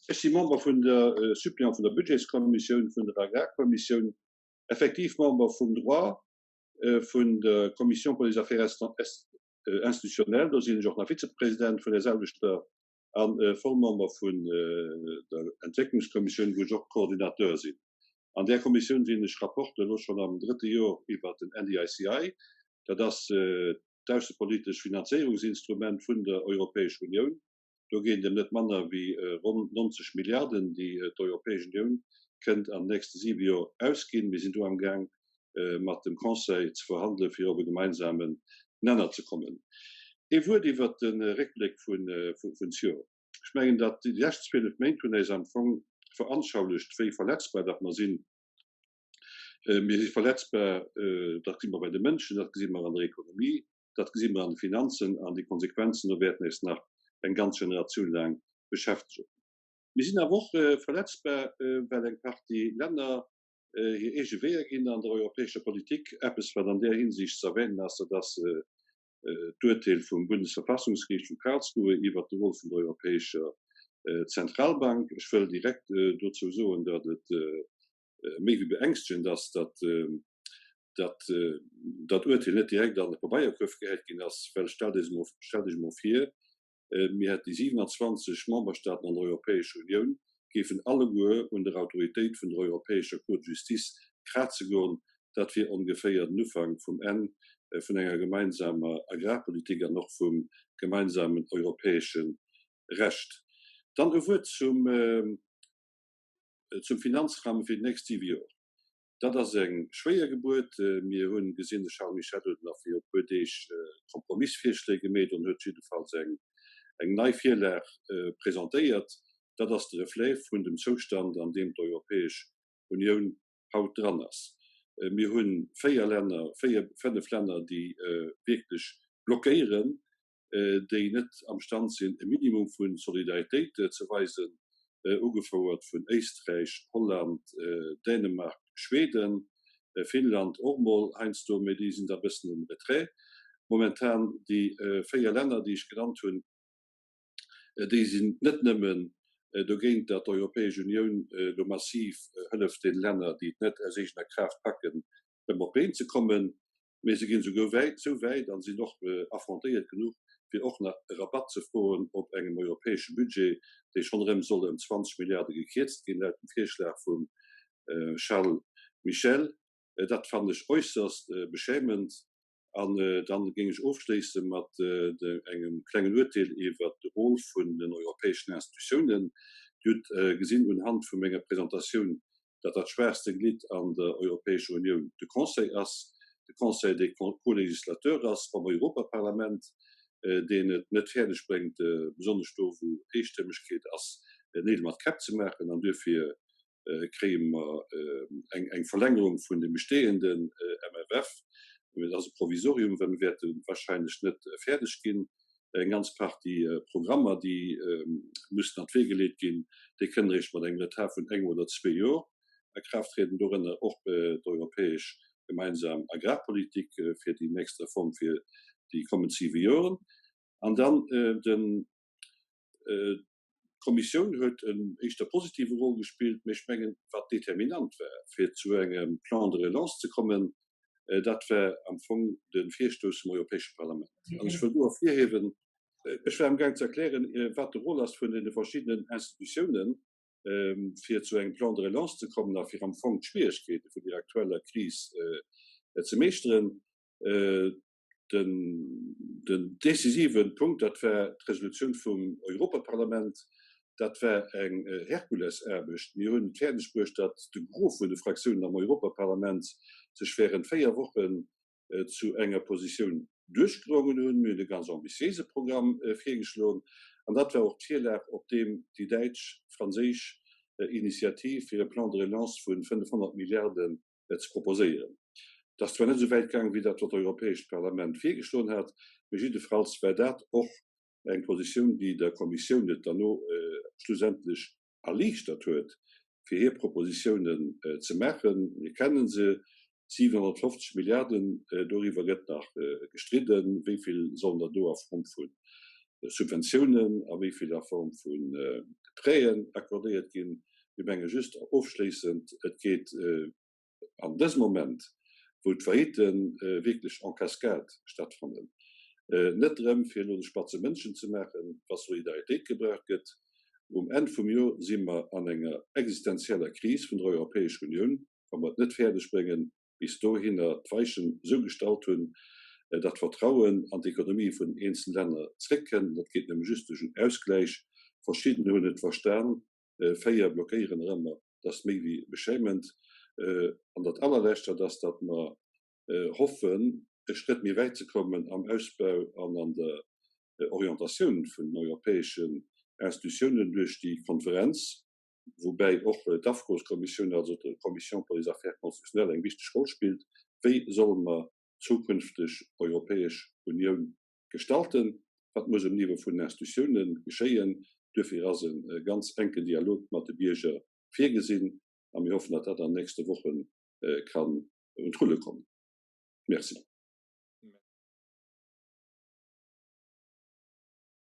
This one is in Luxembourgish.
Ech si Member vun der, Suppléant vun der Budgetskommissioun, vun der Agrarkommissioun, effektiv Member vum Droit, vun der Commission pour les affaires institutionnelles, do sinn ech och nach Vizepresident vun där selwechter, a Vollmember vun der Entwécklungskommissioun, wou ech och Coordinateur sinn. An där Kommissioun sinn ech Rapporteur elo schonn am drëtte Jor iwwert den NDICI, dat ass d'aussepolitesch Finanzéierungsinstrument vun der Europäesch Unioun. Do geet et ëm net manner wéi ronn 90 Milliarden, déi d'Europäesch Unioun kënnt an den nächste siwe Joer ausginn. Mir sinn do amgaang mat dem Conseil ze verhandelen, fir op e gemeinsamen Nenner ze kommen. Ee Wuert iwwert de Réckbléck vun d'Joer. Ech mengen, datt déi lescht 12 Méint hunn äis am Fong veranschaulecht, wéi verletzbar datt mer sinn. Mir si verletzbar, dat gesi mer bei de Mënschen, dat gesi mer an der Ekonomie, Dat gesi mer an de Finanzen an déi Konsequenzen do wäerten eis nach eng ganz Generatioun laang beschäftegen. Mir sinn awer och verletzbar, well eng Partie Länner hir eege Weeër ginn an der europäescher Politik. Eppes, wat an där Hinsicht ze erwänen ass, dat ass d'Urteel vum Bundesverfassungsgeriicht vu Karlsruhe iwwert de Rôle vun der Europäescher Zentralbank. Ech wëll direkt dozou soen, datt et méi wéi beängstegend ass, datt datt dat Urteel net direkt an de Pabeierkuerf gehäit ginn ass, well stellt Iech emol, stellt Iech emol vir, mir hätt déi 27 Memberstaaten an der Europäescher Unioun géifen alleguer un der Autoritéit vun der Europäescher Cour de Justice kraze goen, dat wier ongeféier den Ufank vum Enn vun enger gemeinsamer Agrarpolitik an och vum gemeinsamen europäesche Recht. Dann e Wuert zum. Zum Finanzrahmen fir déi nächst siwe Joer, dat ass eng schwéier Gebuert. Mir hu gesinn, de Charles Michel huet nach viru e puer Deeg Kompromissvirschléi gemeet an huet jiddefalls eng nei Virlag presentéiert. Dat ass de Reflet vun dem Zoustand, an deem d'Europäesch Unioun haut dran ass. Mir hu véier Länner, véier, fënnef Länner, déi wierklech blockéieren, déi net am Stand sinn, e Minimum vu Solidaritéit ze weisen, ugefouert vun Éisträich, Holland, Dänemark, Schweden, Finnland och mol heiansdo, mee déi sinn da e bëssen um Retrait momentan. Déi 4 Länner, déi ech genannt hunn, déi sinn net nëmmen dogéint, datt d'Europäesch Unioun elo massiv hëlleft deene Länner, déi et net aus eegener Kraaft packen, erëm op d'Been ze kommen, Mee se ginn esouguer wäit, esou wäit an sinn och affrontéiert genuch, fir och nach e Rabatt ze froen op engem europäesche Budget, dee schonn erëm soll ëm 20 Milliarde gekierzt ginn, laut dem Virschlag vum Charles Michel. Dat fannen ech äusserst beschämend. An dann géing ech ofschléisse mat engem klengen Urteel iwwert de Rôle vun den europäeschen Institutiounen. Dir hutt gesinn unhand vu menger Presentatioun, datt dat schwaachste Glidd an der Europäescher Unioun de Conseil ass, de Conseil, dee Co-législateur ass mam Europaparlament, deen et net fäerdeg bréngt, besonnesch do wou Eestëmmegkeet ass, Neel mat Käpp ze maachen. An duerfir kréie mer eng Verlängerung vun dem bestehenden MFF. Dat ass e Provisorium, well mir wäerte wahrscheinlech net fäerdeg ginn. Eng ganz Partie Programmer, déi mussen an d'Wee geleet ginn, déi kënnen eréischt mat engem Retard vun engem oder zwee Joer a Kraaft trieden, dorënner och d'europäesch gemeinsam Agrarpolitik fir déi nächst Reform fir déi kommend siwe Joren. An dann den, d'Kommissioun huet en éischter positive Rôle gespillt, mä ech mengen, wat determinant war, fir zu engem Plan de relance ze kommen, dat war am Fong de Virstouss vum Europäesche Parlament. An ech wëll do ervirhiewen, Ech war amgaang ze erklären, wat de Rôle ass vun deene verschiddenen Institutiounen, fir zu engem Plan de relance ze kommen a fir am Fong d'Schwierigkeete vun der aktueller Kris ze meeschteren. Den, den decisiven Punkt, dat war d'Resolutioun vum Europaparlament. Dat war eng Herkulesaarbecht. Mir hunn et fäerdeg bruecht, datt de Gros vun de Fraktiounen am Europaparlament sech während 4 Wochen zu enger Positioun duerchgerongen hunn. Mir hunn e ganz ambitiéise Programm virgeschloen an dat war och d'Virlag, op deem déi däitsch, franséisch Initiativ fir e Plan de relance vu 500 Milliarden ze proposéieren. Et ass zwar net esou wäit gaangen, wéi dat, wat d'Europäescht Parlament virgeschloen hat, mee jiddefalls war dat och eng Positioun, déi der Kommissioun et derno schlussendlech erliichtert huet, fir hir Propositiounen ze maachen. Mir kennen se, 750 Milliarden, doriwwer gëtt nach gestridden, wéi vill sollen der do a Form vu. Subventiounen a wéi vill a Form vu Prêten accordéiert ginn. Mir menge just ofschléissend, et geet an dësem Moment, wou d'Faillite wierklech en cascade stattfannen, net drëm, fir elo de spatze Mëndchen ze maachen, wa Solidaritéit gebraucht gëtt. Um Enn vum Jor si mer an enger existenzieller Kris vun der Europäescher Unioun, wa mer et net fäerdeg bréngen, bis dohinner d'Weichen esou gestallt hunn, datt d'Vertrauen an d'Ekonomie vun den eenzelen Länner zréckkënnt. Dat geet nëmme just duerch en Ausgläich. Verschidden hunn et verstan, 4 blockéieren nach ëmmer. Dat ass méi wéi beschämend. An dat Allerlescht, dat ass, datt mer hoffen, e Schrëtt méi wäit ze kommen am Ausbau an an der Orientatioun vun den europäeschen Institutiounen duerch déi Konferenz. woubäi och d'AFCOs-Kommissioun, also d'Commission pour les affaires constitutionnelles, eng wichteg Roll spillt, Wéi solle mer d'zukünfteg Europäesch Unioun gestalten? Wat muss um Niveau vun den Institutiounen geschéien? Duerfir ass e ganz enken Dialog mat de Bierger virgesinn a mir hoffen, datt dat an den nächste Woche kann un d'Rulle kommen. Merci.